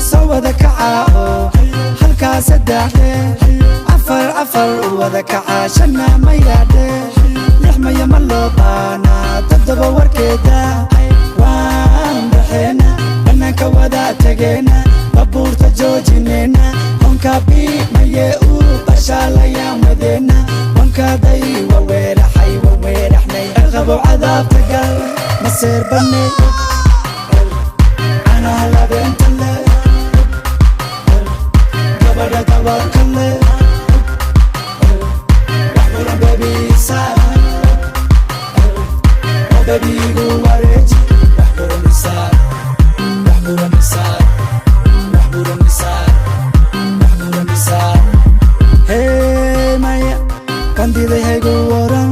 Soo wada kaca oo halkaa saddexdhe, afar afar u wada kaca, shanna mayaadhe, lix maya ma loo baanaa, toddoba warkeeda. Waan baxeena, bannaanka wada tegeena, babuurta joojineyna, honka bi maye u bashaalayaan wadeena, wankaaday wa weeraxay wa weeraxnay, ciqabo cadaabta gal maseer banay, canaha labeenta le, gabadha dabarka le, wax buran baby isaar oo baby igu wareeji, wax buran isaar, wax buran isaar, wax buran isaar, wax buran isaar. Hey maya bandiday haygu waran,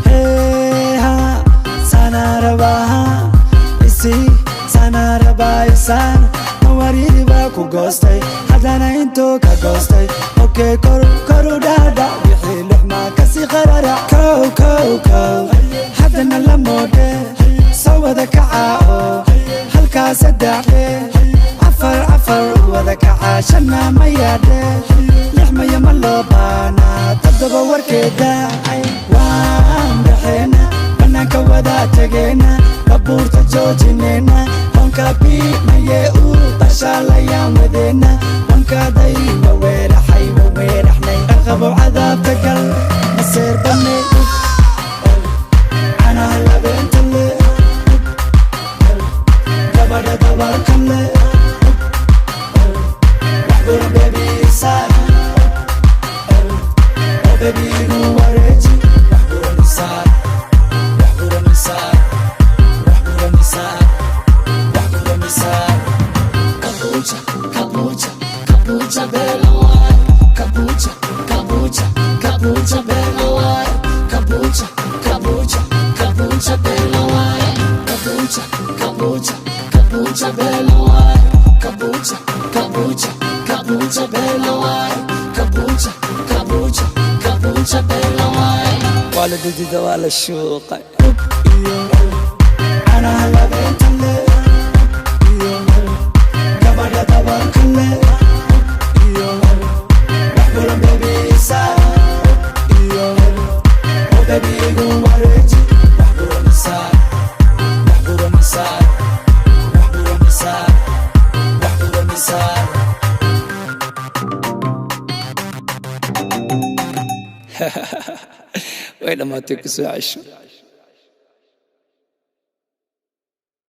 hey ha sana rabaha isi sana rabaa isaan mawaridi baa ku goostay, haddana intuu ka goostay. Okay, kor koru dhaadhac, wixii lixmaa kasii qararac, kow kow kow, haddana la moodhe. Soo wada kaca oo halkaa saddexdhe, afar afar u wada kaca, shanna mayaadhe, lix maya ma loo baanaa, toddoba warkeeda. Waan baxeena, bannaanka wada tegeena, babuurta joojineyna, honka bi maye u bashaalayaan wadeena, wankaaday wa weeraxay wa weeraxnay, ciqabo cadaabta gal maseer banay, canaha labeenta le, gabadha dabarka le, wax buran baby isaar oo baby igu wareeji, wax buran isaar, wax buran isaar, wax buran isaar, wax buran isaar. Kabucha, kabucha, kabucha bela waay. Kabucha, kabucha, kabucha bela waay. Kabucha, kabucha, kabucha bela waay. Kabucha, kabucha, kabucha bela waay. Kabucha, kabucha, kabucha bela waay. Kabucha, kabucha, kabucha bela waay. Waa la didida, waa la shuuqay iyo canaha labeenta le iyo gabadha dabarka le iyo wax buran baby isaar iyo oo baby igu wareeji, wax buran isaar, wax buran isaar, wax buran isaar, wax buran isaar. Way dhammaatay, ku soo cesho.